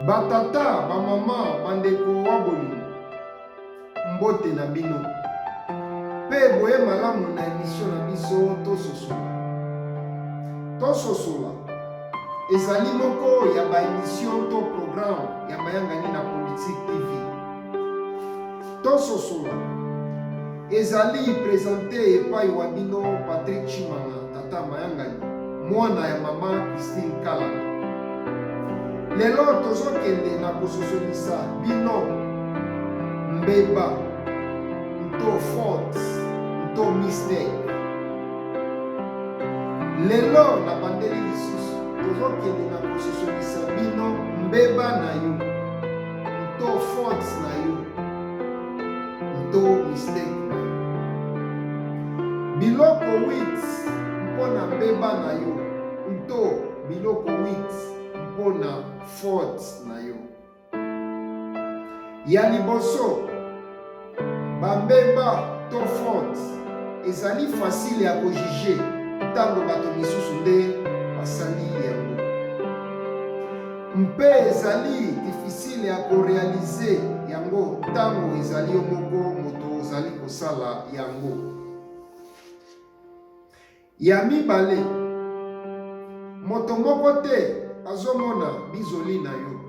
Ba tata, ba mama, ba ndeko wa bolingo, mbote na bino pe boye malamu na emission na biso Tososola. Tososola ezali moko ya ba emission to programme ya mayangani na Politique TV. Tososola ezali presente epai wa bino Patrick Tshimanga, tata mayangani, mwana ya mama Christine Kalanga. Lelo tozokende na kososolisa bino mbeba nto faute nto mistake. Lelo nabandeli lisusu, tozokende na kososolisa bino mbeba na yo nto faute na yo nto mistake na yo. Biloko 8 mpo na mbeba na yo nto biloko 8 mpo na faute na yo. Ya liboso, ba mbeba to faute ezali facile ya ko juger ntango bato misusu nde basali yango, mpe ezali difficile ya ko realiser yango ntango ezali yo moko moto ozali kosala yango. Ya mibale, moto moko te azomona bizoli na yo.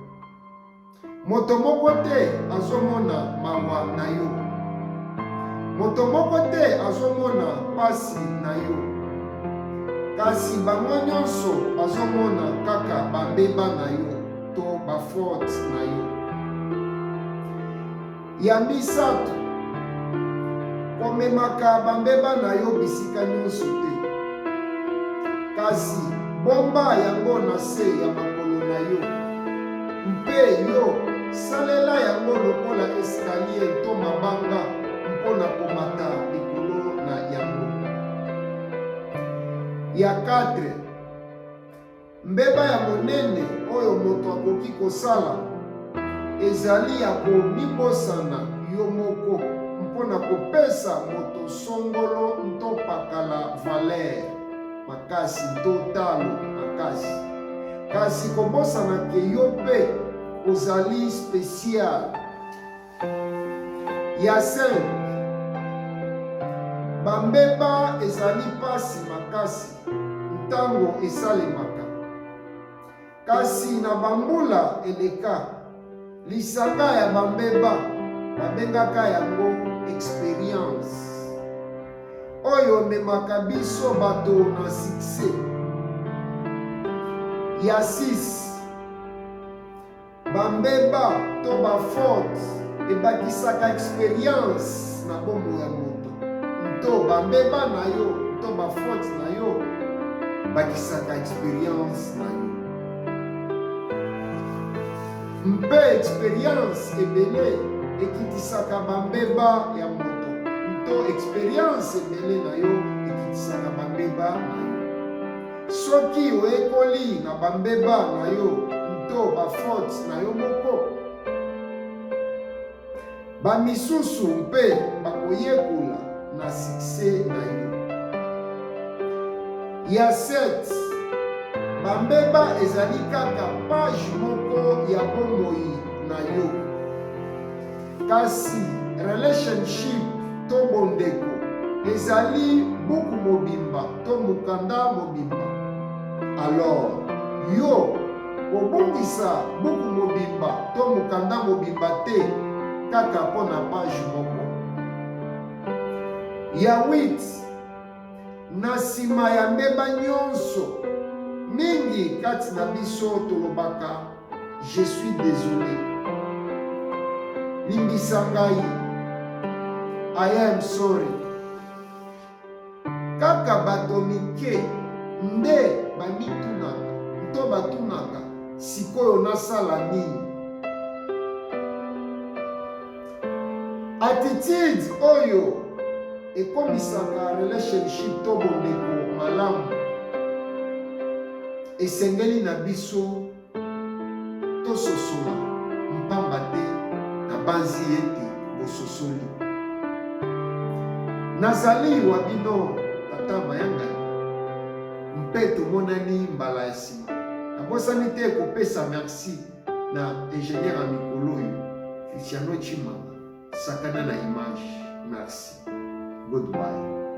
Moto moko te azomona mawa na yo. Moto moko te azomona pasi na yo. Kasi bango nyonso bazomona kaka bambeba na yo to ba fautes na yo. Ya misato, komemaka bambeba na yo bisika nyonso te, kasi bomba yango na se ya makolo na yo, mpe yo salela yango lokola eskalye to mabanga mpo na komata likolo na yango. Ya 4, Mbeba ya monene oyo moto akoki kosala ezali ya komibosana yo moko mpo na kopesa moto songolo nto pakala valere makasi nto talo makasi, kasi kobosana ke yo mpe ozali special. Ya 5, Bambeba ezali mpasi makasi ntango esalemaka. Kasi na bambula eleka, lisanga ya bambeba babengaka yango experience oyo ememaka biso bato na succès. Ya 6, Ba mbeba to ba fautes ebakisaka experience na bomoi ya moto. Nto ba mbeba na yo to ba fautes na yo bakisaka experience na yo. Mpe experience ebele ekitisaka ba mbeba ya moto. Nto experience ebele na yo ekitisaka ba mbeba na yo. Soki oyekoli na bambeba na yo nto ba fautes na yo moko, ba misusu mpe bakoyekola na succès na yo. Ya 7, bambeba ezali kaka page moko ya bomoi na yo. Kasi relationship to bondeko ezali buku mobimba to mokanda mobimba. Alors yo kobungisa buku mobimba to mokanda mobimba te kaka mpo na page moko. Ya 8, Na nsima ya mbeba nyonso, mingi kati na biso tolobaka Je suis desole. Limbisa ngai. I am sorry. Kaka bato mike nde bamitunaka nto batunaka sikoyo nasala nini? Attitude oyo ekomisaka relationship to bondeko malamu esengeli na biso tososola, mpamba te nabanzi ete bososoli. Nazali wa bino Tata Mayangani mpe tomonani mbala ya nsima. Nabosani te kopesa merci na ingénieur ya mikolo oyo Cristiano Chimanga. Sakana na image. Merci. Goodbye.